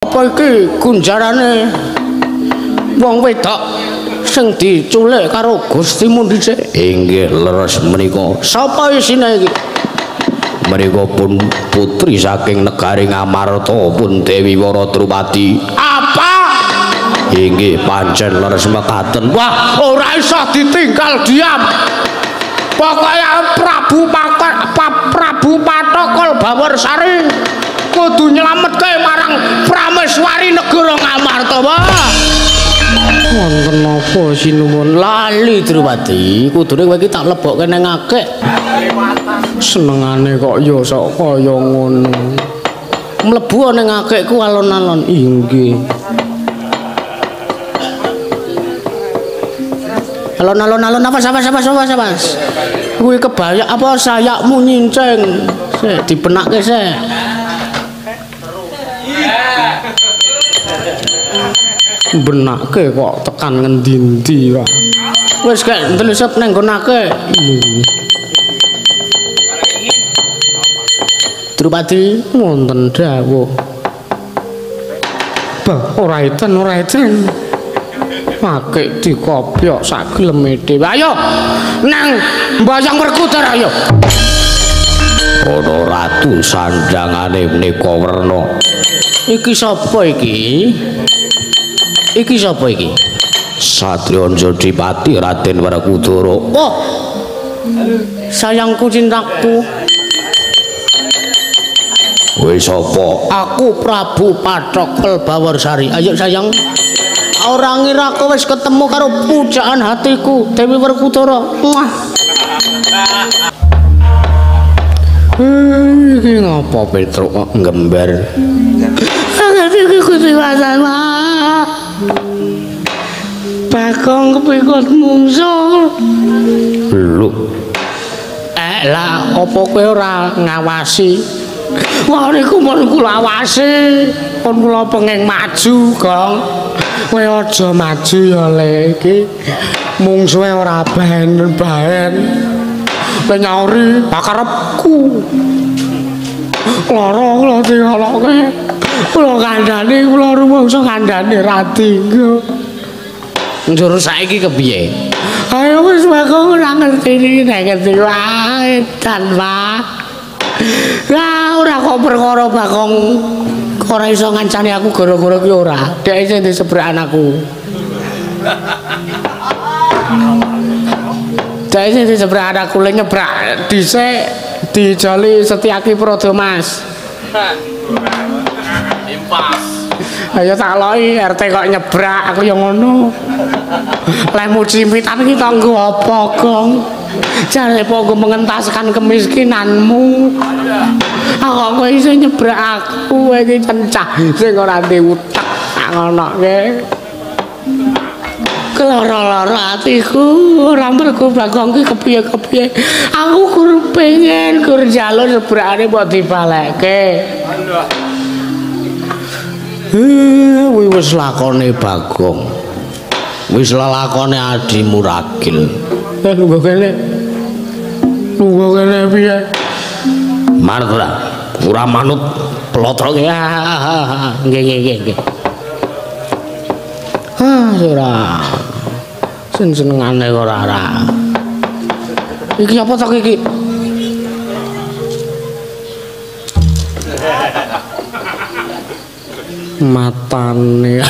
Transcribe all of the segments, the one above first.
Apa iki gunjarane wong wedok sing diculik karo Gustimu dhisik? Inggih leres menika. Sapa isine iki? Menika pun putri saking negari Ngamarta pun Dewi Waradrupadi. Apa? Inggih pancen leres mekaten. Wah, ora iso ditinggal diam. Pokoke Prabu Prabu Pathokol Bawarsari kudu nyelametke marang Prameswari negara Ngamarta. Wah. Wonten napa sinuwun? Lali Drupadi, kudune kowe iki tak lebokke nang akeh. Senengane kok ya sok kaya ngono. Mlebu ning akehku alon-alon. Inggih. Alon-alon alon awas awas awas awas awas. Kuwi kebayak apa sayakmu nyinceng. Sik dipenakke sik. Benake kok tekan ngendi-endi wae. Wis kek ntelisep nang nggonake. Drupadi wonten dawuh. Bah, ora eten, ora eten. Akeh dikopyok sak geleme dhewe. Ayo nang Mbayang Werkudara ayo. Ana ratu sandangane menika werna. Iki sapa iki? Iki sapa iki? Satria Jodipati Raden Werkudara. Oh. Sayangku cintaku. Kowe sapa? Aku Prabu Pathokol Bawarsari. Ayo sayang. Ora ngira aku wis ketemu karo pujaan hatiku Dewi Werkudara. Wah. Iki ngapa Petruk kok nggember? Iki kudu wasana. Bagong kepikut mungsuh. Lho. Lah apa kowe ora ngawasi? Wah niku mun kula awasi, pun kula penging maju, Gong. Kowe aja maju ya le iki. Mungsuhe ora baen-baen. Le nyauri bakarepku. Lara kula diolokke. Kula kandhani, kula rumangsa kandhani ra dinggo. Njur saiki kepiye? Ayo wis aku ora ngerti iki nek ngerti wae dan Pak. Lah ora kok perkara Bagong ora iso ngancani aku gara-gara ki ora. Dhek sing disebrakan aku. Dhek sing disebrakan aku le nyebrak dhisik dijali Setyaki Praja Mas. Impas. Ayo tak loki RT kok nyebrak aku ya ngono. Lehmu cimitan iki tanggo apa, Gong? Jare apa mengentaskan kemiskinanmu? Aku kok iso nyebrak aku iki cencah sing ora duwe utek tak ngonoke. Keloro-loro atiku ora mergo Bagong ki kepiye-kepiye. Aku kur pengen kur njaluk sebrakane mbok dibalekke. Kuwi wis lakone Bagong. Wis lelakone adimu ragil. Lungguh kene. Lungguh kene piye? Manut ora? Ora manut plotrok. Nggih nggih nggih. Ah, ora. Sing senengane ora ora. Iki apa to iki? Matane.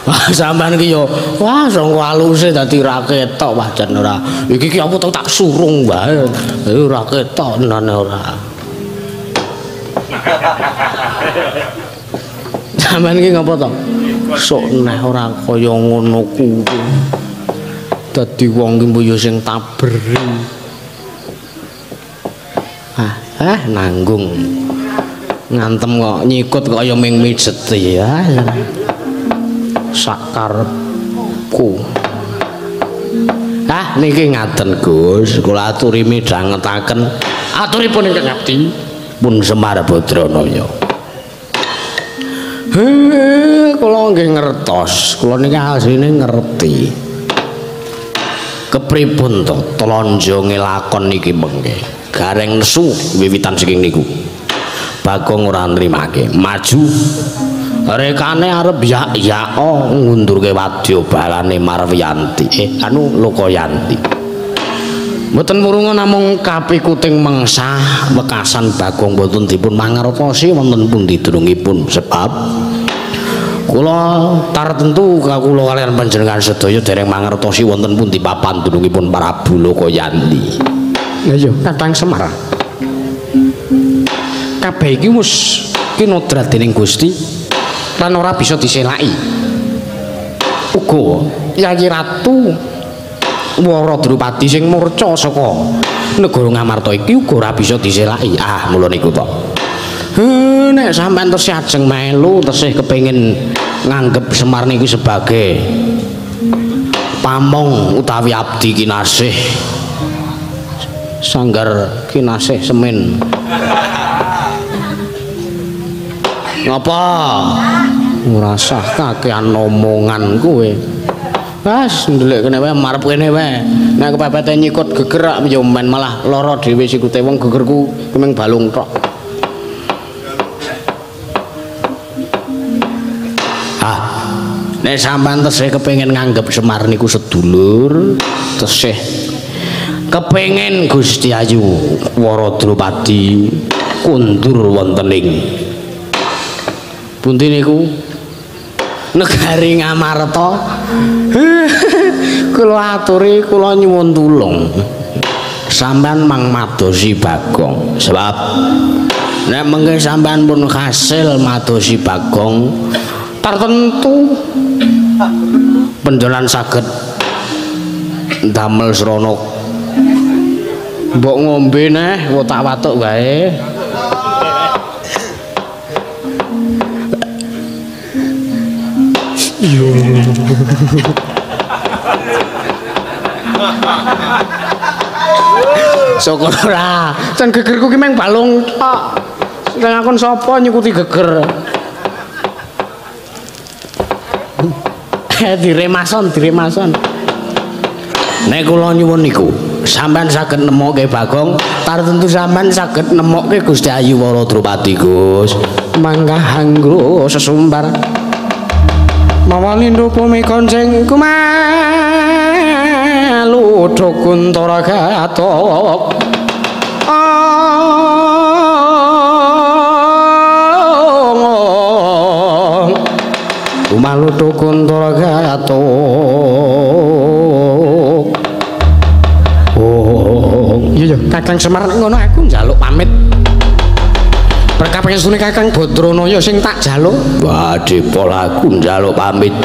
Wah, sampean iki yo, wah sangko aluse dadi ra ketok wah jan ora. Iki ki apa to tak surung wae. Ora ketok nane ora. Sampean iki ngapa to? Sok neh ora kaya ngono kuwi. Dadi wong ki mbuh sing taberi. Ah, nanggung. Ngantem kok nyikut kok kaya ming mijeti ya. Sakarepku. Ah niki ngaten Gus, kula aturi midhangetaken aturipun ingkang abdi pun Semar Badranaya. He, kula nggih ngertos, kula niki asline ngerti. Kepripun to tlonjonge lakon niki mengke? Gareng nesu wiwitan saking niku. Bagong ora nrimake, maju. Rekane arep yak-yako ngundurke wadya balane Marwiyanti. Anu Lokayanti. Mboten murunga namung kapikuting mengsah wekasan Bagong mboten dipun mangertosi wonten pundi dunungipun sebab kula tartentu kula kaliyan panjenengan sedaya dereng mangertosi wonten pundi papan dunungipun Prabu Lokayanti. Lha iya, Kakang Semar. Kabeh iki wis kinodrat dening Gusti lan ora bisa diselaki. Uga Yayi Ratu Wara Drupadi sing murca saka negara Ngamarta iki uga ora bisa diselaki. Ah, mula niku to. Nek sampean tesih ajeng melu, tesih kepengin nganggep Semar niku sebagai pamong utawi abdi kinasih sanggar kinasih semen. Ngapa? Ora sah kakean omongan kowe. Wes ndelik kene wae marep kene wae. Nek kepepete nyikut geger ya men malah lara dhewe sikute wong gegerku kemeng balung tok. Ah, nek sampean tesih kepengin nganggep Semar niku sedulur, tesih kepengin Gusti Ayu Wara Drupadi kundur wonten ing pundi niku negari Ngamarta. Kula aturi kula nyuwun tulung sampean mang madosi Bagong, sebab nek mengke sampean pun kasil madosi Bagong tartentu panjenengan saged ndamel srana mbok ngombe neh watak-watuk wae. Yo. Syukur ora. Jan gegerku ki meng balung tok. Sing ngakon sapa nyikuti geger. Diremason, diremason. Nek kula nyuwun niku, sampean saged nemokke Bagong, tartentu sampean saged nemokke Gusti Ayu Wara Drupadi, Gus. Mangga hangro sesumbar. Mawa lindhu bumi konceng kumalu Kuntara gatok. Kumalu Kuntara gatok. Oh, iya iya Kakang Semar nek ngono aku njaluk pamit. Berkah pangestune Kakang Badranaya sing tak jaluk. Badhe pol aku njaluk pamit.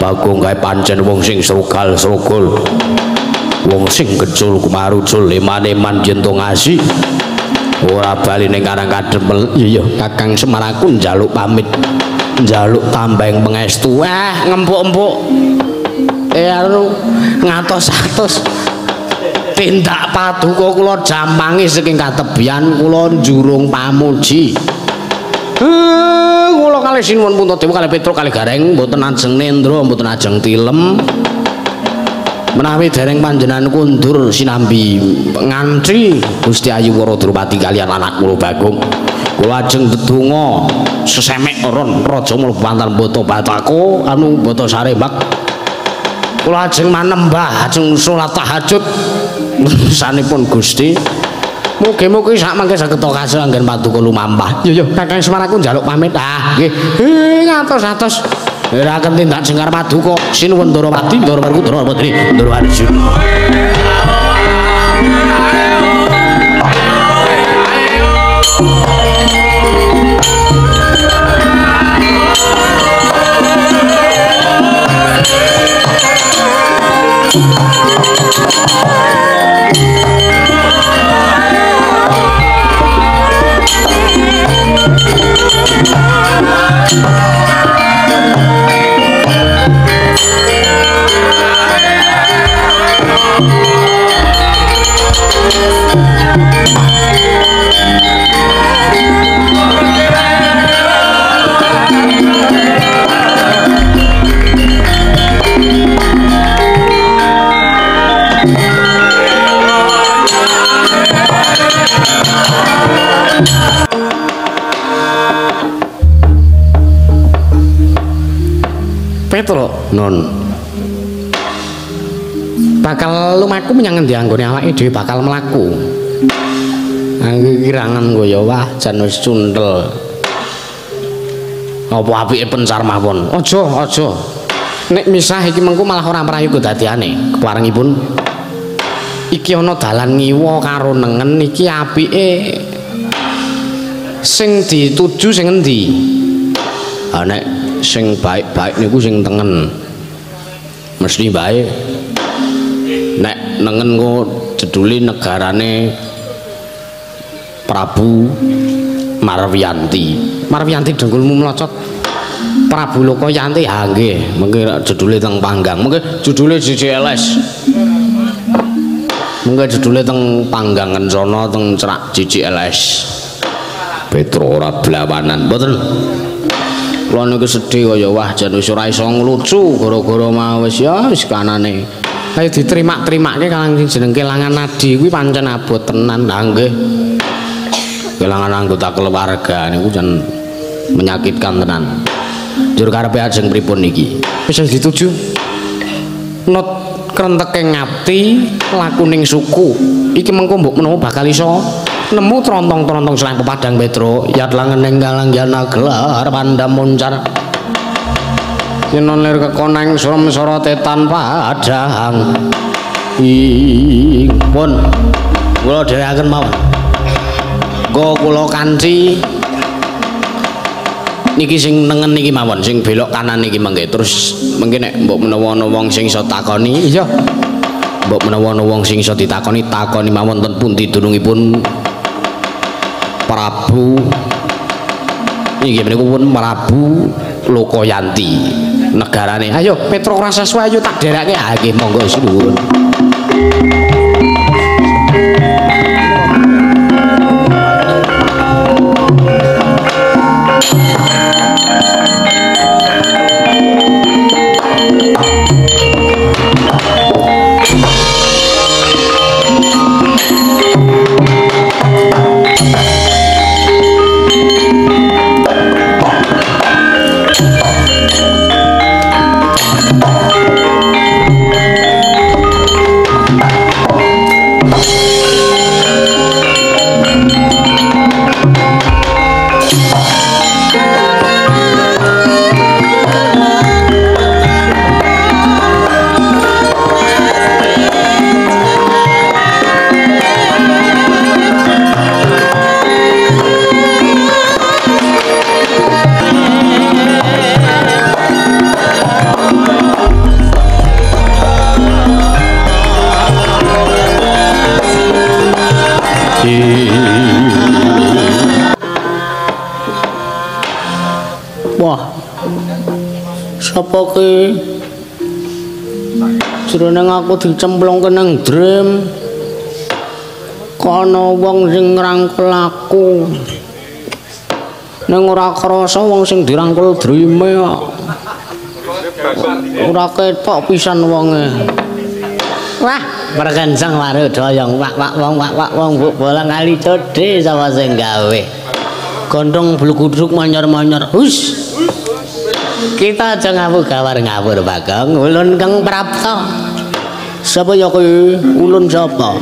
Bagong kae pancen wong sing srugal-srugul. Wong sing kecul kumarucul eman-eman yen to ngasih. Ora bali ning Karang Kadempel. Iya iya Kakang Semar aku njaluk pamit. Njaluk tambahing pangestu. Wah, ngempuk-empuk. Anu ngatos-atos. Tindak paduka kula jampangi saking katebian kula njurung pamuji. Kula kalih sinuwun Puntadewa kalih Petruk kalih Gareng mboten ajeng nendra mboten ajeng tilem. Menawi dereng panjenengan kundur sinambi ngantri Gusti Ayu Wara Drupadi kaliyan anak kula Bagong. Kula ajeng ndedonga sesemek ron raja mlebu bantal mbata batako anu mbata sarembak. Kula ajeng manembah ajeng salat tahajud sanipun Gusti. Mugi-mugi sak mangke saged kasil anggen paduka lumampah. Yo yo Kakang Semar aku njaluk pamit. Ah nggih. Ngatos-atos. Ora tindak jengkar paduka sinuwun Ndarawati Ndara Werkudara Putri Ndara Arjuna. Petro non. Bakal lumaku menyang ngendi anggone awake dhewe bakal mlaku. Anggo kirangan kaya wah jan wis cuntel. Apa apike pencar mawon? Aja, aja. Nek misah iki mengko malah ora prayoga dadiane. Keparengipun iki ana dalan ngiwa karo nengen iki apike sing dituju sing endi? Ha nek sing baik-baik niku sing tengen. Mesti bae. Nek nengen kok jedule negarane Prabu Marwiyanti. Marwiyanti dengkulmu mlocot. Prabu Lokayanti ha nggih, mengke jedule teng Panggang. Mengke jedule JJLS. Mengke jedule teng Panggang Kencana teng cerak JJLS. Petro ora blawanan. Mboten. Kula niku sedih kaya wah jan wis ora iso nglucu gara-gara mau wis ya wis kanane. Ayo diterima-terimake kang jeneng kelangan nadi kuwi pancen abot tenan. Ha nggih. Kelangan anggota keluarga niku jan menyakitkan tenan. Njur karepe ajeng pripun niki? Wis dituju. Nut krenteke ngabdi lakuning suku. Iki mengko mbok menawa bakal iso nemu trontong-trontong selain pepadang Petro. Yat langeneng kalanggyana gelar pandam muncar. Yenon lir kekoneng surem sorote tanpa padhang. Ing pun kula dherekaken mawon. Engko kula kanthi niki sing nengen niki mawon, sing belok kanan niki mengke. Terus mengke nek mbok menawa ana wong sing iso takoni, iya. Mbok menawa ana wong sing iso ditakoni, takoni mawon ten pundi dunungipun Prabu inggih menika pun Prabu Lokayanti negarane. Ayo Petro ora sesuai ayo tak dherekke. Ha nggih monggo sinuwun. Wah, sapa ki? Jroning aku dicemplungke nang dream. Kono wong sing ngrangkul aku. Ning ora krasa wong sing dirangkul dreame kok. Ora ketok pisan wonge. Wah, perkenceng waru doyong wak-wak wong wak-wak wong buk bolang kali codhe sapa sing gawe. Gondong blugudruk manyor-manyor. Hus. Kita aja ngawur gawar ngawur Bagong. Ulun kang prapta. Sapa ya kuwi? Ulun sapa?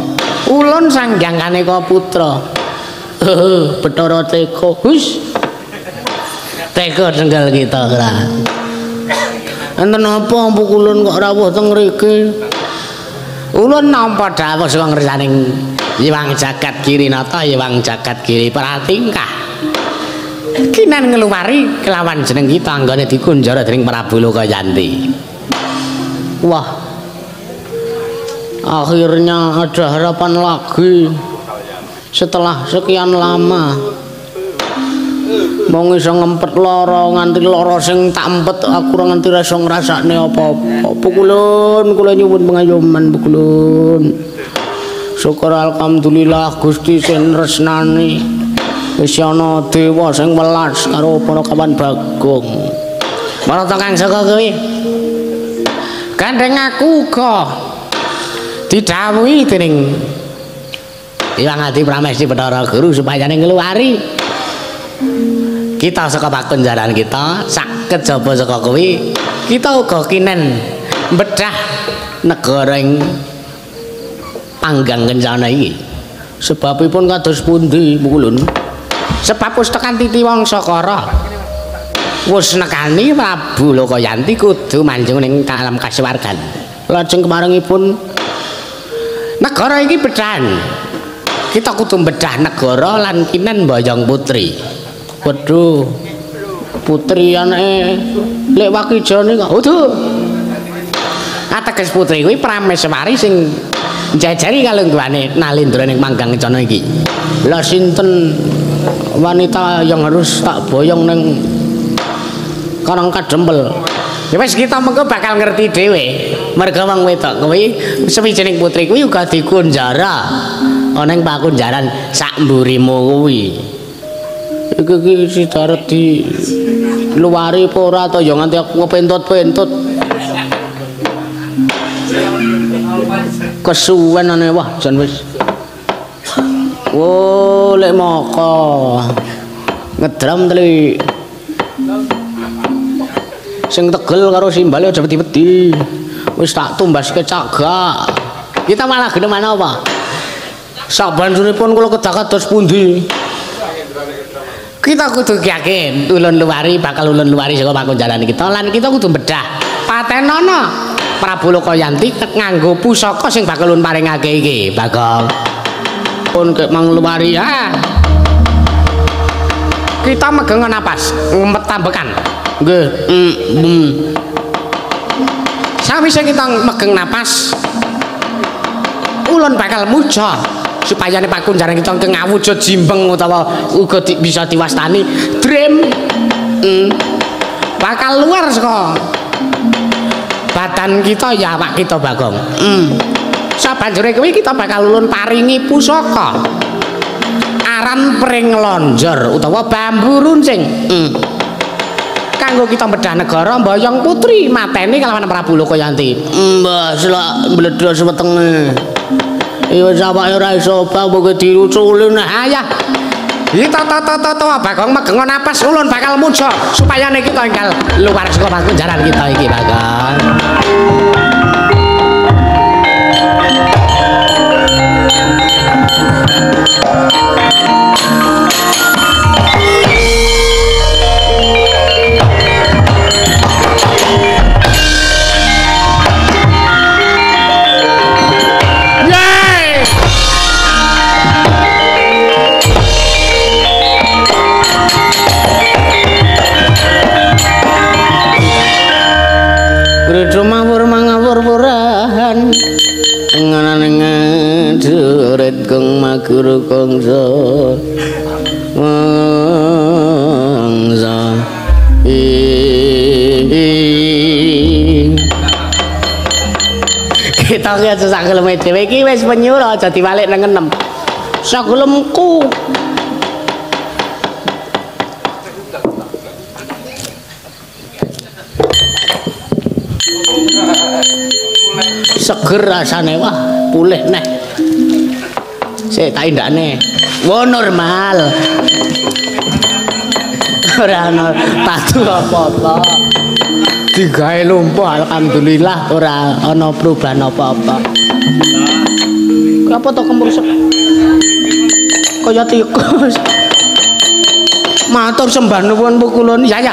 Ulun Sang Hyang Kaneka Putra. Bathara Teko. Hus. Teko tenggal kita ora. Enten apa empuk ulun kok rawuh teng mriki? Ulun nampa dawuh saka ngersaning Hyang Jagat Girinata, Hyang Jagat Giri Pratingkah. Kinan ngeluwari kelawan jeneng kita anggone dikunjara dening Prabu Lokayanti. Wah, akhirnya ada harapan lagi setelah sekian lama. Mong iso ngempet lara nganti lara sing tak empet aku ora nganti iso ngrasakne apa-apa. Pukulun kula nyuwun pengayoman pukulun. Syukur alhamdulillah Gusti sing resnani. Wis ana dewa sing welas karo para kawan Bagong. Marata kang saka kuwi. Gandeng aku uga didhawuhi dening Hyang Adi Pramesti Bathara Guru supaya ngluwari kita saka pakunjaran kita sak kejaba saka kuwi Kita uga kinen bedah negara ing Panggang Kencana iki. Sebabipun kados pundi Pukulun? Sebab wis tekan titi Wangsakara. Wis nekani Prabu Lokayanti kudu manjung ning alam kasuwargan. Lajeng kemarengipun negara iki bedahan. Kita kudu bedah negara lan kinen mboyong putri. Waduh. Putri anake Lek Wakijane kok. Waduh. Ateges putri kuwi prameswari sing njajari kalungguhane Nalindra ning Panggang Kencana iki. Lah sinten wanita yang harus tak boyong ning Karang Kadempel? Ya wis kita mengko bakal ngerti dhewe. Merga wong wedok kuwi sewijining putri kuwi uga dikunjara ana ing pakunjaran sak mburimu kuwi. Iki iki sidaret di luwari apa ora to ya nganti aku ngepentut-pentut. Kesuwen ane wah jan wis. Oh, lek moko ngedram teli. Sing tegel karo simbale aja wedi-wedi. Wis tak tumbaske cagak. Kita malah geneman apa? Sabanjuripun kula kedah kados pundi? Kita kudu yakin ulun luwari bakal ulun luwari saka pakunjaran kita lan kita kudu bedah. Patenono Prabu Lokayanti nganggo pusaka sing bakal ulun paringake iki, Bagong. Pun kek mang luwari ah. Kita megeng napas, ngumet tambekan. Nggih. Sawise kita megeng napas, ulun bakal muja supaya nek pakunjaran kita ngawujud jimbeng utawa uga bisa diwastani dream. Bakal luar saka badan kita ya awak kita Bagong. Sabanjure kuwi kita bakal ulun paringi pusaka aran pring lonjor utawa bambu runcing. Kanggo kita bedah negara mboyong putri mateni kalawan Prabu Lokayanti. Mbah selak mbledhos wetenge. Iya awake ora iso obah mbok diruculi nah ayah. Kita tata Bagong megeng napas ulun bakal muja supaya nek kita enggal luar saka pakunjaran kita iki Bagong. Mawur mangawur purahan nganane ngadurit kang maguru kangsa mangsa kita ki aja sak geleme dhewe iki wis penyuruh aja diwalik nang enem sak gelemku. Seger rasane wah pulih neh. Sik tak indakne. Wah normal. Ora ana tatu apa-apa. Digawe lumpuh alhamdulillah ora ana perubahan apa-apa. Kenapa to kemrusuk? Kaya tikus. Matur sembah nuwun pukulun. Ya ya.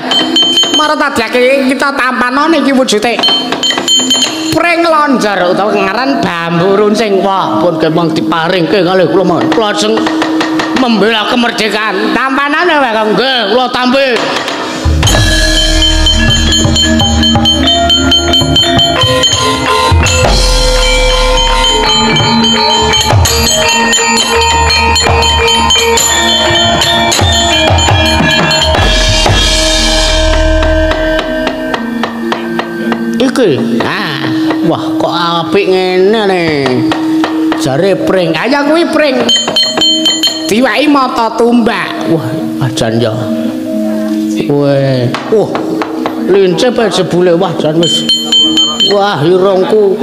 Marang tadiake kita tampanane iki wujude. Pring lonjor utawa ngaran bambu runcing. Wah pun kemong diparingke kalih kula mawon. Lajeng membela kemerdekaan. Tampanane wae Kang. Nggih, kula tampi. Iki. Ah, wah kok apik ngene ne. Jare pring. Ayo kuwi pring. Diwaki mata tumbak. Wah, ajan ya. Weh, wah. Lincip jebule wah jan wis. Wah, irungku.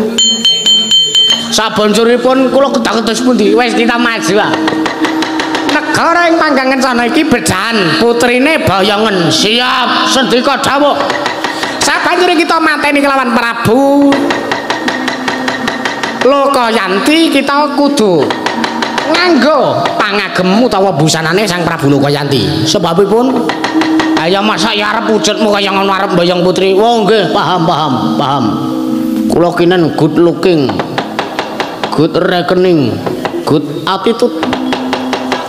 Sabanjuripun kula kedah-kedos pundi? Wis kita maju. Negara ing Panggang Kencana iki bedahan putrine Bayongen. Siap sendika dawuh. Sabanjure kita mateni kelawan Prabu Lokayanti, kita kudu nganggo pangagem utawa busanane Sang Prabu Lokayanti. Sebabipun ayo masa ya arep wujudmu kaya ngono arep mboyong putri. Oh nggih, paham paham paham. Kula kinen good looking, good reckoning, good attitude.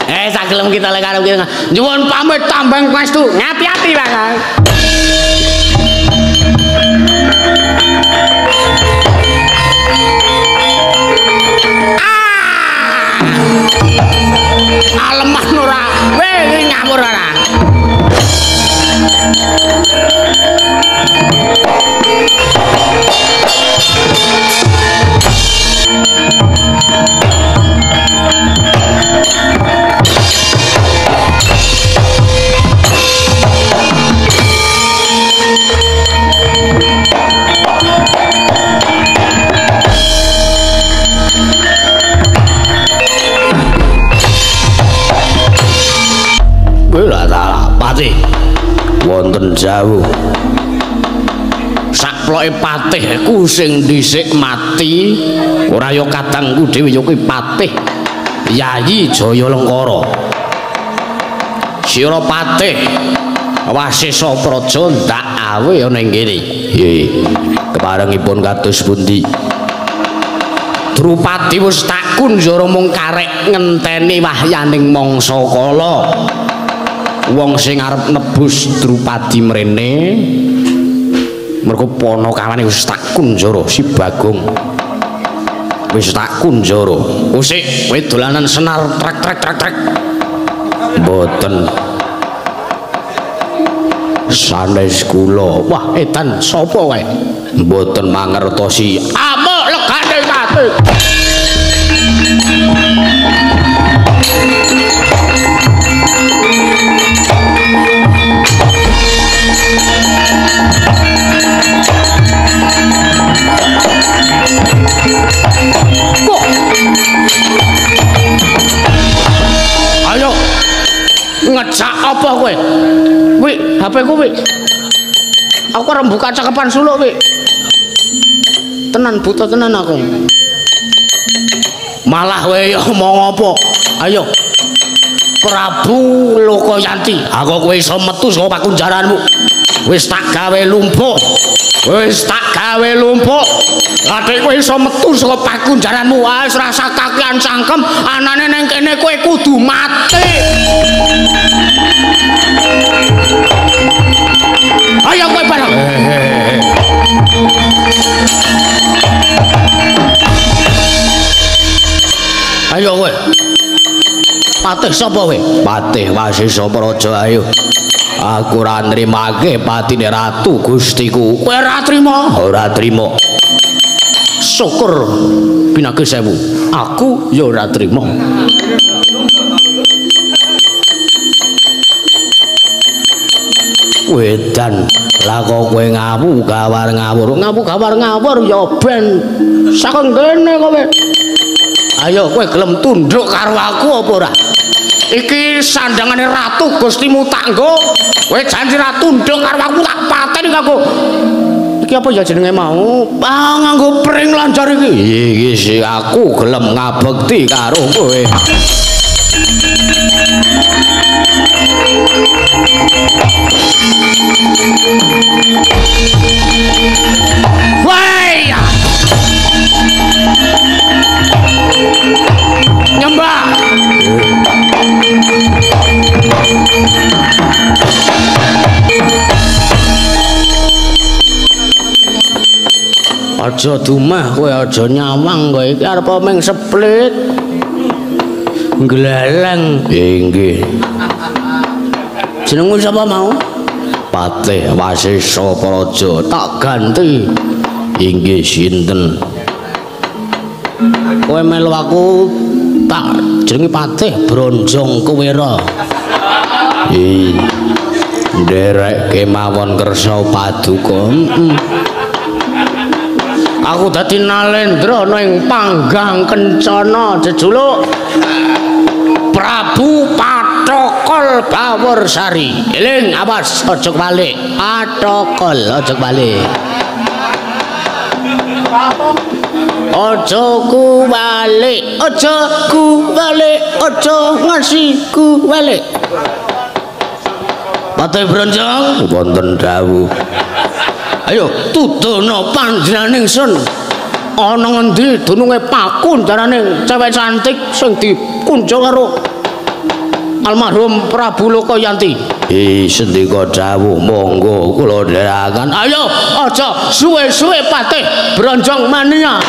Sagelem kita lek arep kita. Nyuwun pamit tambang pangestu. Ngati-ati, Pak. Aleman ora. Weh ngawur ora. Patih wonten jauh sakploke patihku sing dhisik mati ora ya kadangku dhewe ya kuwi patih Yayi Jaya Lengkara. Sira patih Wasesa Praja ndak awe ana ing kene. Nggih, keparengipun kados pundi? Drupadi wis tak kunjara mung karek ngenteni wahyaning mangsa kala. Wong sing arep nebus Drupadi mrene mergo panakawane wis tak kunjara si Bagong. Wis tak kunjara. Usik kowe dolanan senar trek trek trek trek. Mboten. Sanes kula. Wah, edan sapa kae? Mboten mangertosi. Amuk legane mati. Kok? Ayo ngejak apa kowe? Wi, HP ku wi. Aku arep buka cakepan suluk wi. Tenan buta tenan aku. Malah kowe omong apa? Ayo. Prabu Lokayanti, aku kowe iso metu saka pakunjaranmu. Wis tak gawe lumpuh. Wis tak gawe lumpuh. Adik kowe iso metu saka pakunjaranmu. Wis rasa kakian cangkem, anane ning kene kowe kudu mati. Ayo kowe bareng. Ayo kowe. Patih sapa kowe? Patih Wasesa Praja. Ayo. Aku ora nrimake patine ratu Gustiku. Kowe ora trima? Ora trima. Syukur pinake sewu. Aku ya ora trima. Wedan, lah kok kowe ngawu gawar ngawur. Ngawu gawar ngawur ya ben saking kene kowe. Ayo kowe gelem tunduk karo aku apa ora? Iki sandangane ratu Gustimu tak nggo. Kowe janji ra tunduk karo aku tak pateni kanggo. Iki apa ya jenenge mau? Ah nganggo pring lancar iki. Iki sih aku gelem ngabekti karo kowe. Woi! Nyembah. Aja dumeh kowe, aja nyawang kowe iki arep ming split. Gleleng. Nggih. Jenengmu sapa mau? Patih Wasesa Praja. Tak ganti. Inggih sinten? Kowe melu aku tak jenenge Patih Bronjong Kuwera. Ih. Nderek kemawon kersa paduka. Aku dadi Nalendra ana ing Panggang Kencana jejuluk Prabu Pathaka Pathokol Baworsari. Eling awas aja kebalik. Pathokol aja kebalik. Aja kuwalik, aja kuwalik, aja ngasi kuwalik. Patih Bronjong wonten dawuh. Ayo tudono panjenengan ingsun. Ana ngendi dununge pakunjarane cewek cantik sing dikunjung karo almarhum Prabu Lokayanti. Sendika dawuh monggo kula dherekaken. Ayo aja suwe-suwe Patih Bronjong mania.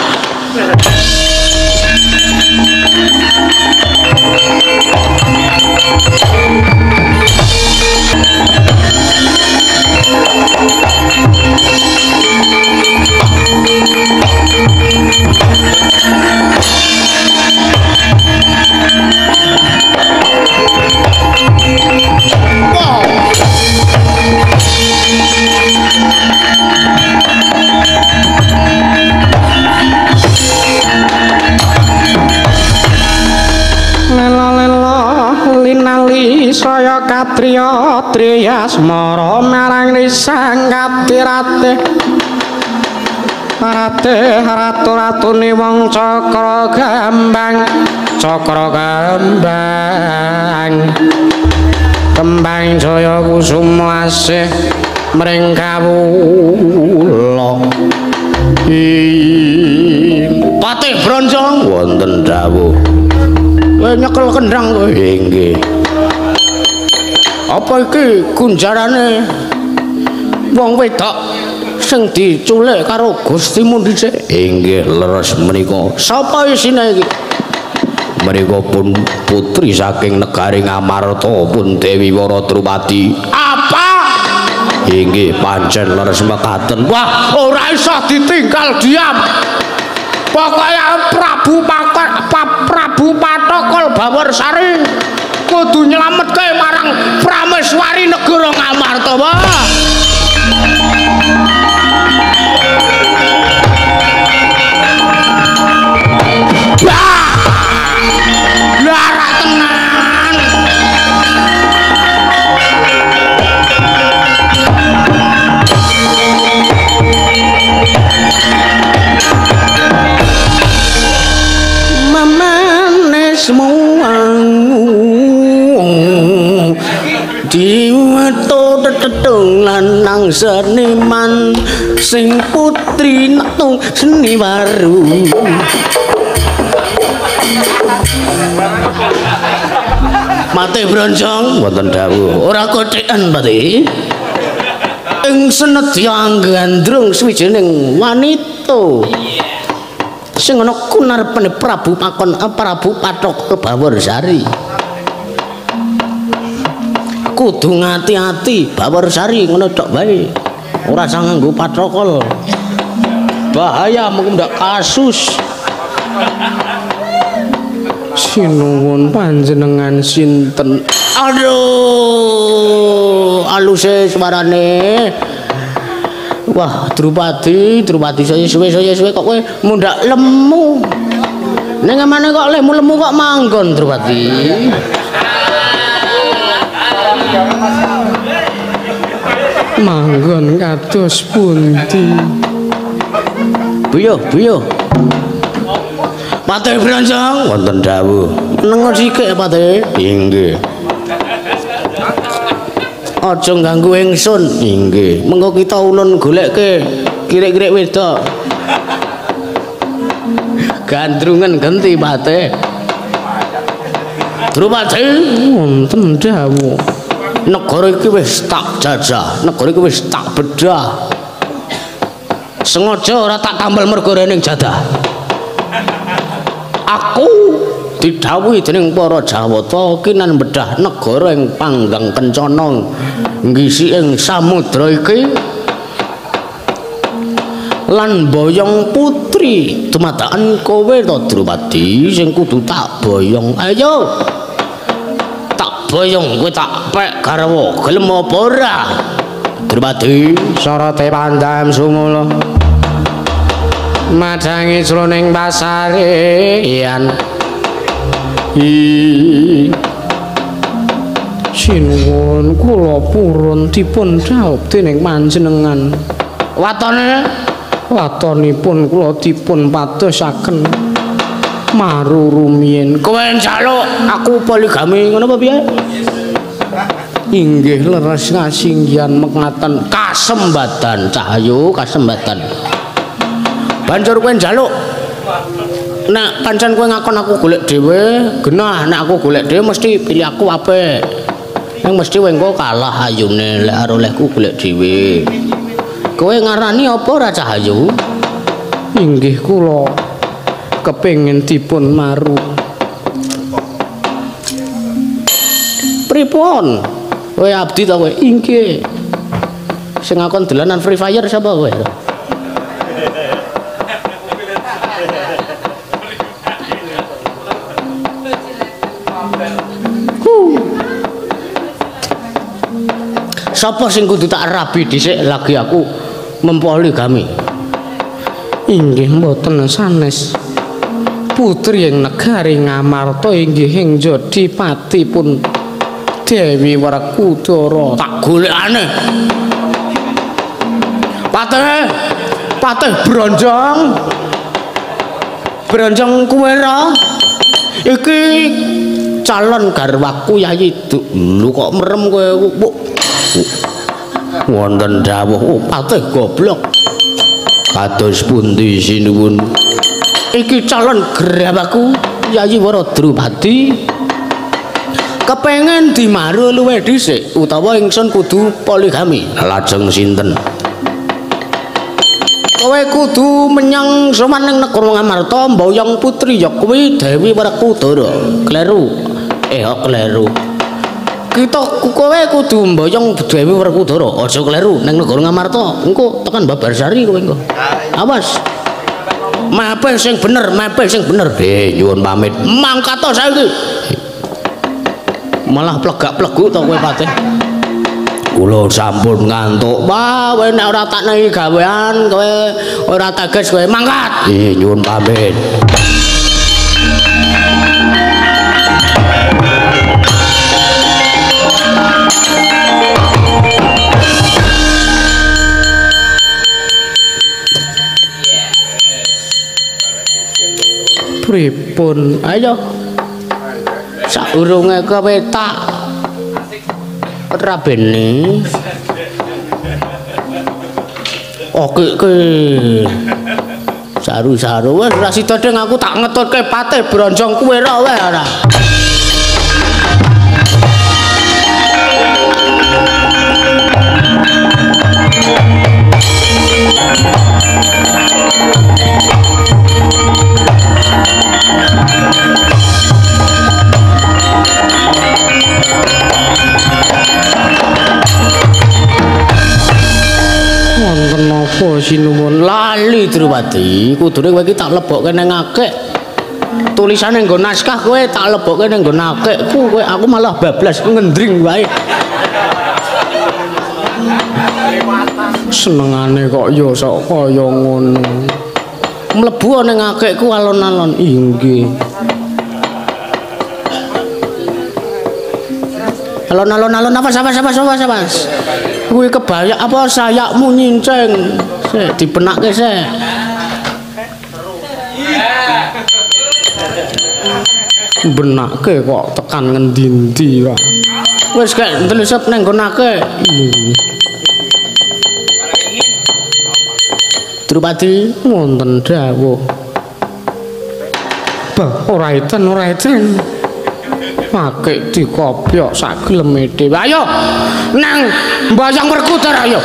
Lela-lela linali saya katriya triyasmara marang risang katirate rate ratu-ratune wong cakra gambang cakra gambang kembang jaya kusuma asih mring kawula. Patih Bronjong wonten dawuh. Kowe nyekel kendang kowe. Nggih. Apa iki gunjarane wong wedok sing diculik karo Gustimu dhisik? Inggih leres menika. Sapa isine iki? Menika pun putri saking negari Ngamarta pun Dewi Wara Drupadi. Apa? Inggih pancen leres mekaten. Wah, ora iso ditinggal diam. Pokoke Prabu Prabu Pathokol Baworsari kudu nyelametke marang Prameswari negara Ngamarta. Wah. Lara tenan. Mamanes muangu diweto tetetung lanang seniman sing putri netung seni baru. Patih Bronjong wonten dawuh. Ora kothikan Patih. Ing senedya gandrung swijining wanita sing ana kunarepane Prabu Pakon Prabu Pathok Baworsari. Kudu ngati-ati Baworsari ngono tok wae. Ora usah nganggo patrokol. Bahaya mengko ndak kasus. Sinuwun panjenengan sinten? Aduh, aluse suarane. Wah, Drupadi, Drupadi saya suwe kok kowe mundhak lemu. Ning amane kok lemu-lemu kok manggon Drupadi. Manggon kados pundi? Buyuh, buyuh. Patih Bronjong wonten dawuh. Menengo sithik Patih. Inggih. Aja ganggu ingsun. Inggih. Mengko kita ulun golekke kirik-kirik wedok. Gandrungan genti Patih. Drupadi wonten dawuh. Negara iki wis tak jajah, negara iki wis tak bedah. Sengaja ora tak tambal mergo rening jadah. Aku didhawuhi dening para Jawata kinan bedah negara ing Panggang Kencana nggisi ing samudra iki lan boyong putri dumadakan kowe to Drupadi sing kudu tak boyong. Ayo tak boyong kowe tak pek garwa gelem apa ora Drupadi? Sorote pandam sumula madangi jroning pasareyan. Sinuwun kula purun dipun dhaup dening panjenengan. Watone? Watonipun kula dipun padosaken maru rumiyin. Kowe njaluk aku poligami ngono apa piye? Inggih leres ngasinggihan mekaten kasembatan Cahayu, kasembatan. Banjur kowe njaluk nek pancen kowe ngakon aku golek dhewe, genah nek aku golek dhewe mesti pilih aku apik. Ning mesti kowe engko kalah ayune lek karo olehku golek dhewe. Kowe ngarani apa ora Cahayu? Inggih kula kepengin dipun maru. Pripun? Kowe abdi ta kowe? Inggih. Sing ngakon dolanan Free Fire sapa kowe? Sapa sing kudu tak rabi dhisik lagi aku mempoligami? Inggih mboten sanes. Putri ing negari Ngamarta inggih ing jodipatipun Dewi Werkudara. Tak golekane. Patih, patih bronjong. Bronjong kuwe ra? Iki calon garwaku Yayi. Lho kok merem kowe? Wonten dawuh, patih goblok. Kados pundi sinuwun? Iki calon garwaku Yayi Waradrupadi. Kepengen dimaru luwih dhisik utawa ingsun kudu poligami. Lajeng sinten? Kowe kudu menyang sowan ning negara Ngamarta mboyong putri ya kuwi Dewi Werkudara. Kleru. Kok kleru. Kita kowe kudu mboyong Dewi Werkudara, aja kleru ning negara Ngamarta. Engko tekan Babarsari kowe engko. Awas. Mape sing bener, mape sing bener. Nyuwun pamit. Mangkat to saiki. Malah plegak-pleguk to kowe patih. Kula sampun ngantuk. Wah, kowe nek ora tak nehi gawean, kowe ora teges kowe mangkat. Nyuwun pamit. Pripun? Ayo. Saurunge kowe tak rabene. Oke ke. Saru-saru wis ora sida ding aku tak ngetutke patih bronjong kuwe ra wae ora. Wonten napa sinuwun? Lali Drupadi, kudune kowe iki tak lebokke ning akik. Tulisane nggo naskah kowe tak lebokke ning nggon akikku, kowe aku malah bablas ngendring wae. Senengane kok ya sok kaya ngono. Mlebu ning akikku alon-alon. Inggih. Alon-alon alon awas awas awas awas awas. Kuwi kebayak apa sayakmu nyinceng. Sik dipenakke sik. Benake kok tekan ngendi-endi wae. Wis kek ntelisep ning nggonake. Drupadi wonten dawuh. Bah, ora eten, ora eten. Akik dikopyok sak geleme dhewe. Ayo nang mbayang Werkudara ayo.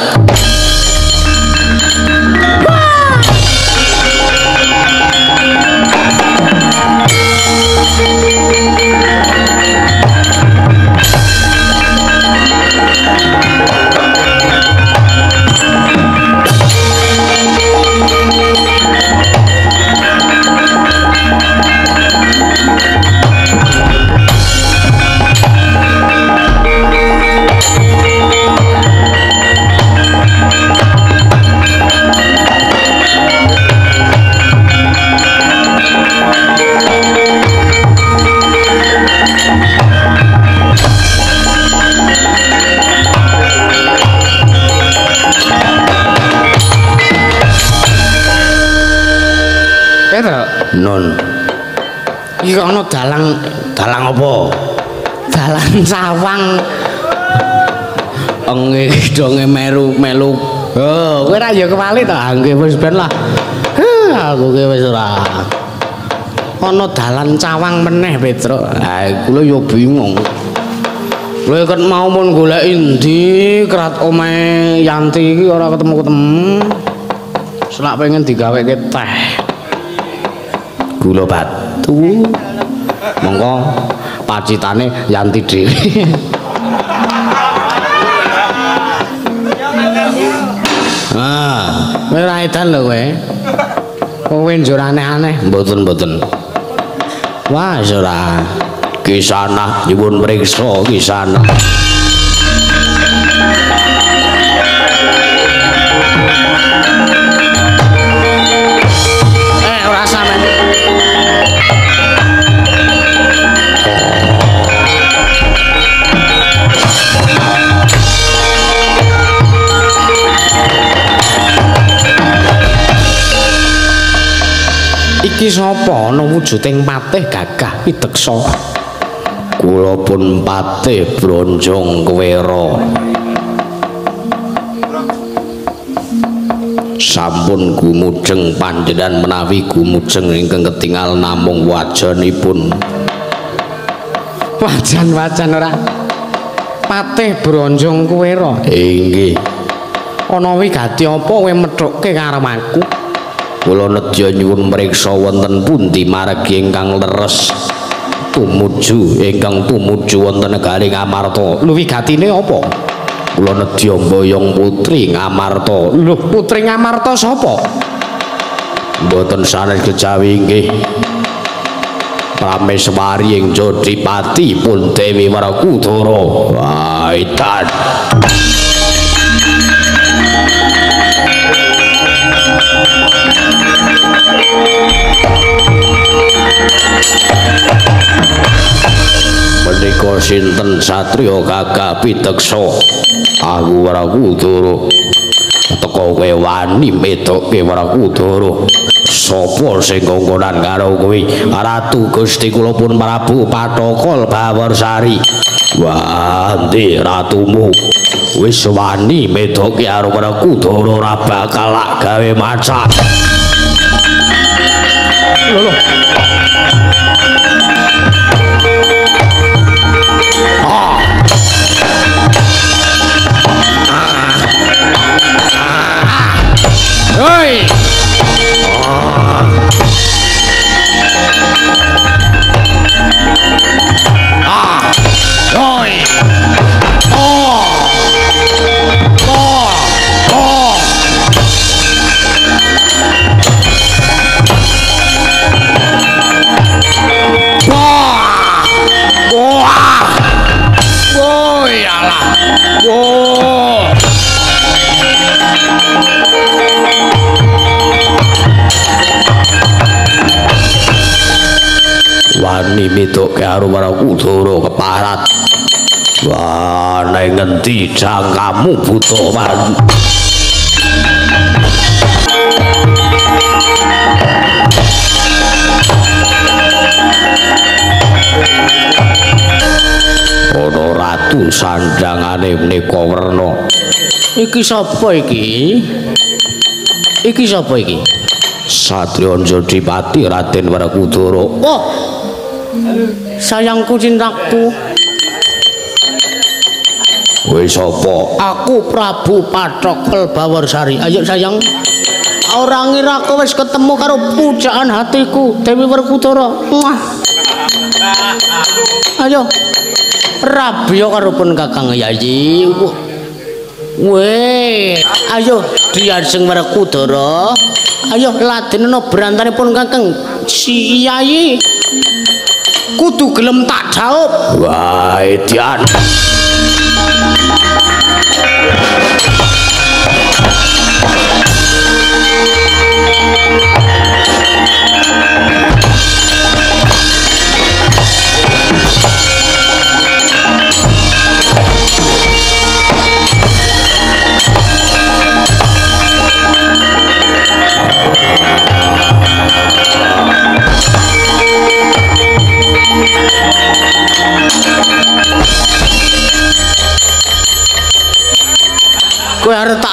Petro. Nun. Iki kok ana dalang, dalang apa? Dalang sawang. Enge donge meru melu. Oh, kowe ora ya kewali to? Ah, nggih wis ben lah. Aku ki wis ora. Ana dalan cawang meneh, Petro. Ha, kula ya bingung. Kowe ket mau mun golek endi kerat omahe Yanti iki ora ketemu-ketemu. Selak pengen digaweke teh. Gula batu. Monggo pacitane Yanti dhewe. Ah, kowe ora edan lho kowe. Kowe njur aneh-aneh. Mboten-mboten. Wah, ora. Kisanah nyuwun mriksa kisanah. Ora sampean. Iki sapa ana wujuding patih gagah pideksa? Kula pun patih Bronjong Kwera. Sampun gumujeng panjenengan menawi gumujeng ingkang ketingal namung wajanipun. Wajan-wajan ora. Patih Bronjong Kwera. Inggih. Ana wigati apa kowe methukke karo aku? Kula nedya nyuwun mriksa wonten pundi margi ingkang leres tumuju ingkang tumuju wonten negari Ngamarta. Lho wigatine apa? Kula nedya mboyong putri Ngamarta. Lho putri Ngamarta sapa? Mboten sanes kejawi inggih Prameswari ing Jodipati pun Dewi Werkudara. Wah, edan. Menika sinten satriya gagah pideksa? Aku Werkudara. Teka kowe wani medokke Werkudara. Sapa sing kongkonan karo kowe? Ratu Gusti kula pun Prabu Pathokol Bawarsari. Wah, endi ratumu? Wis wani medokke karo Werkudara ora bakal lak gawe macak. Lho. Ah. Hoi. Ah. Hoi. Oh. Oh. Oh. Wah. Wah. Woi alah. Wah. Wani mituk karo Werkudara keparat. Wah, neng ngendi jangkamu buta wan. Ana ratu sandangane menika werna. Iki sapa iki? Iki sapa iki? Satriya Jodipati Raden Werkudara. Oh. Sayangku cintaku. Kowe sapa? Aku Prabu Pathokol Bawarsari. Ayo sayang. Ora ngira aku wis ketemu karo pujaan hatiku, Dewi Werkudara. Muah. Ayo. Rabya karo pun Kakang Yayi. Weh, ayo diajeng Werkudara. Ayo ladenono brantanipun Kakang Si Yayi. Kudu gelem tak jawab. Wah, edian.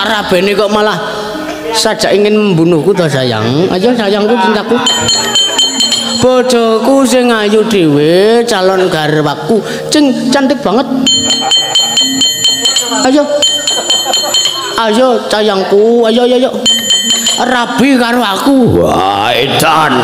Tak rabene kok malah saja ingin membunuhku to sayang. Ayo sayangku cintaku. Bojoku sing ayu dhewe, calon garwaku, cing cantik banget. Ayo. Ayo sayangku, ayo ayo ayo. Rabi karo aku. Wah, edan.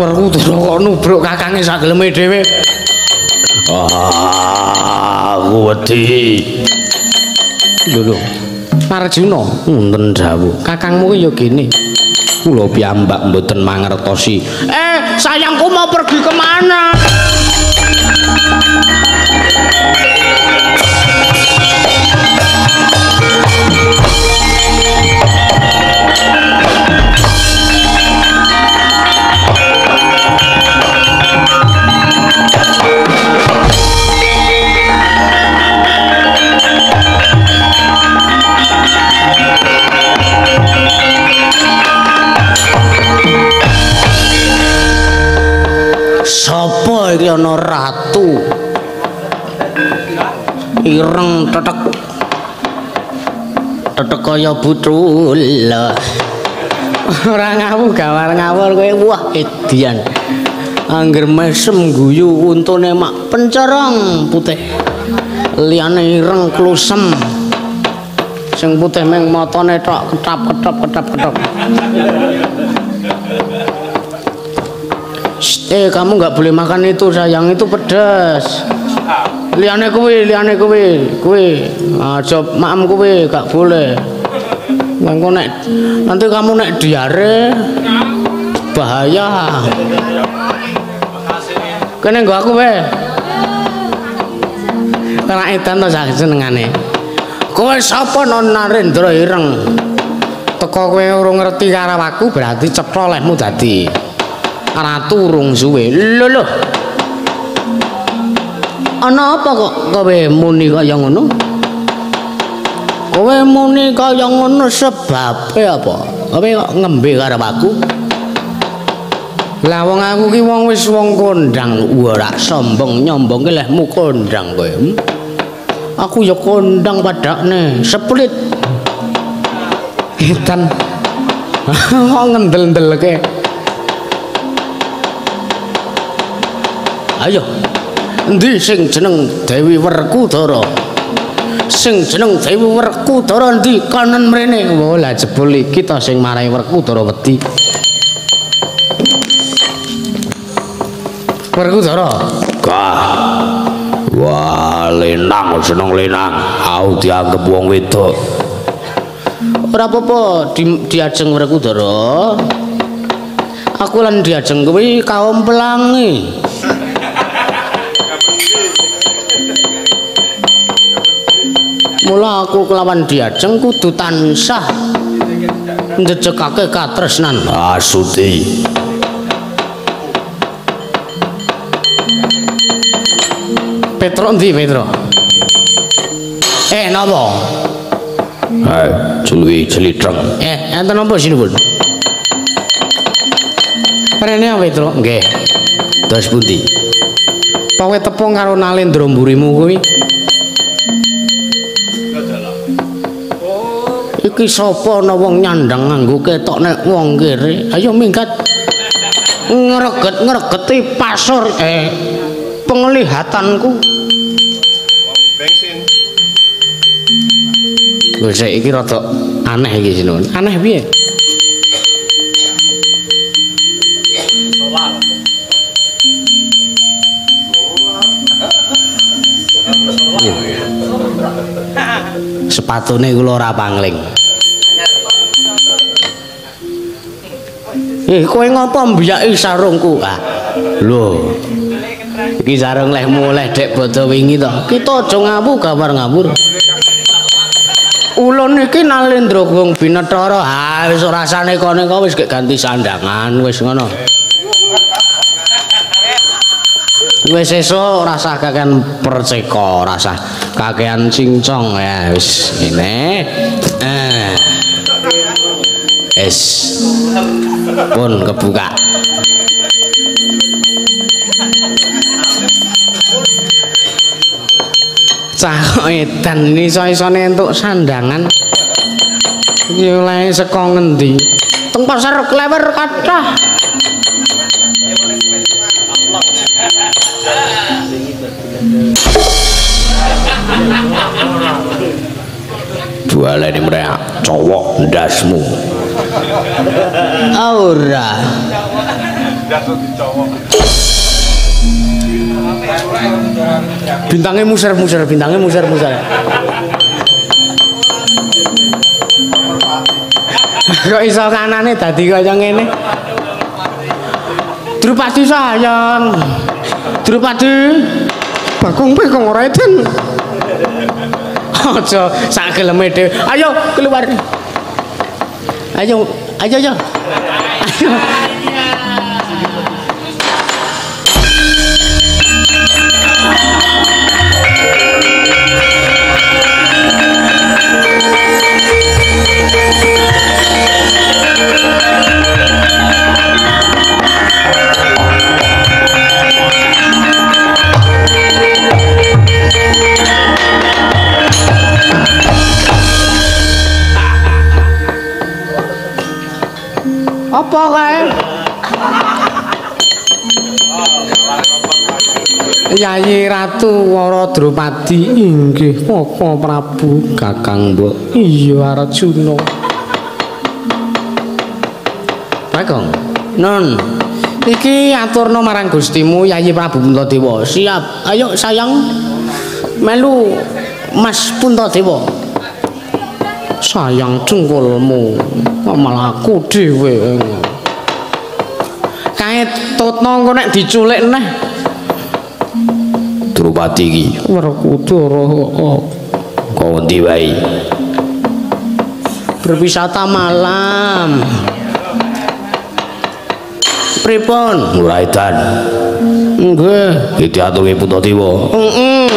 Werkudara kok nubruk kakange sageleme dhewe. Ah, aku wedi. Lho lho. Arjuna, wonten dawuh. Kakangmu ki ya gene. Kula piyambak mboten mangertosi. Sayangku mau pergi kemana? Sapa iki ana ratu ireng tetek tetek kaya butul. Ora ngawur gawar ngawur kowe. Wah edian, angger mesem guyu untune mak pencerong putih, liyane ireng klusem, sing putih meng matane tok ketap ketap ketap ketap. Kamu nggak boleh makan itu sayang, itu pedas. Liyane kuwi, liyane kuwi, kuwi aja maem kuwi, gak boleh. Mengko nek nanti kamu nek diare bahaya. Kene nggo aku wae. Ora edan to sak senengane. Kowe sapa non Narendra ireng? Teko kowe urung ngerti karo aku berarti cetha lehmu dadi ratu urung suwe. Lho lho. Ana apa kok kowe muni kaya ngono? Kowe muni kaya ngono sebabe apa? Kowe kok ngembe karo aku? Lah wong aku ki wong wis wong kondang, ora sombong nyombongke lehmu kondang kowe. Aku ya kondang padakne, seplit. Edan. Kok ngendel-ndelke. Ayo. Endi sing jeneng Dewi Werkudara? Sing jeneng Dewi Werkudara endi? Kanen mrene. Wah, lah jebul iki ta sing marai Werkudara wedi. Werkudara. Gah. Wah, lenang seneng lenang. Aku dianggep wong wedok. Ora apa-apa diajeng Werkudara. Aku lan diajeng kuwi kaum pelangi. Mula aku kelawan diajeng kudu tansah njejegake katresnan. Asuti. Petro endi Petro? Napa? Juluwi jelitreng. Enten napa sinuwun? Rene Petro? Nggih. Terus pundi? Kowe tepung karo Nalendra mburimu kuwi. Iki sapa ana wong nyandang nganggo ketok nek wong kere. Ayo minggat. Ngreget-ngregeti pasur penglihatanku. Wong bensin. Lho sik iki rada aneh iki sinuwun. Aneh piye? Solar. Sepatune kula ora pangling. Kowe ngopo mbiyaki sarungku? Ah. Lho. Iki sarung lehmu leh dek bodo wingi to. Kita aja ngawu gawar ngawur. Ulun iki Nalendra Gong Binethara. Ha wis ora rasane kene wis ganti sandangan wis ngono. Wis esuk ora usah kakean perceka, ora usah kakean cincong ya wis ngene. Wis pun kebuka. Cah kok edan iso-isone entuk sandangan. Iki olehe saka ngendi? Teng pasar Klewer kathah. Jualane mrek cowok ndasmu. Ora. Bintangnya muser-muser, bintangnya muser-muser. Kok iso kanane dadi kaya ngene? Drupadi sayang. Drupadi. Bagong Bagong ora edan. Aja sak geleme dhewe. Ayo keluar. Ayo, ayo ayo. Ayo. Apa kae? Yayi Ratu Wara Drupadi inggih Koko Prabu Kakang Mbok. Iya Arjuna. Bagong. Nun. Iki aturna marang Gustimu Yayi Prabu Puntadewa. Siap. Ayo sayang melu Mas Puntadewa. Sayang cengkulmu malah aku dhewe. Kae tutno engko nek diculik neh. Drupadi iki Werkudara heeh. Kok endi wae? Berwisata malam. Pripun? Ora edan. Nggih. Iki diaturke Puntadewa. Heeh.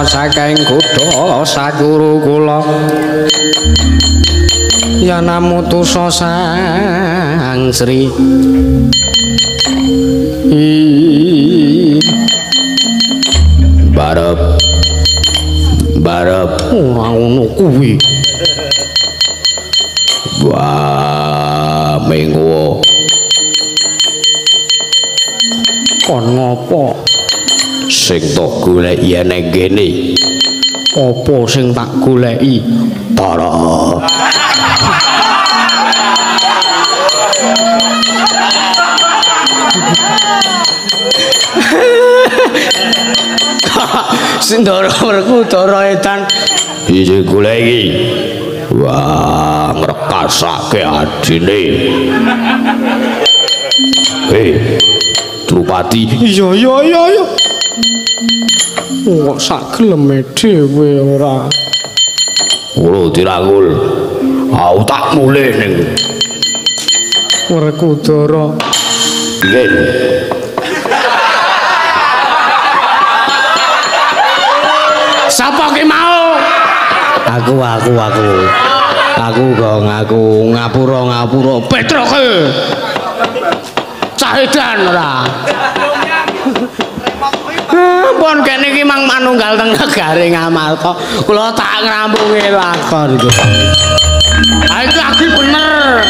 Saking kutha sakuru kula yanamutusa Sang Sri barep barep ora ngono kuwi. Wah mengko kon ngopo sing tok goleki yen kene? Apa sing tak goleki? Para. Sindara Werkudara edan iki goleki. Wah, ngrekasake adine. Hei, Drupadi. Iya iya iya iya. Kok sak geleme dhewe ora. Kulo dirangkul. Aku tak mulih ning Werkudara. Nggih. Sapa ki mau? Aku. Aku gong aku ngapura Petroke. Cah edan ora. Pun kene iki mang manunggal teng negare Ngamarta. Kula tak ngrampungi lakon iki. Ha iki lagi bener.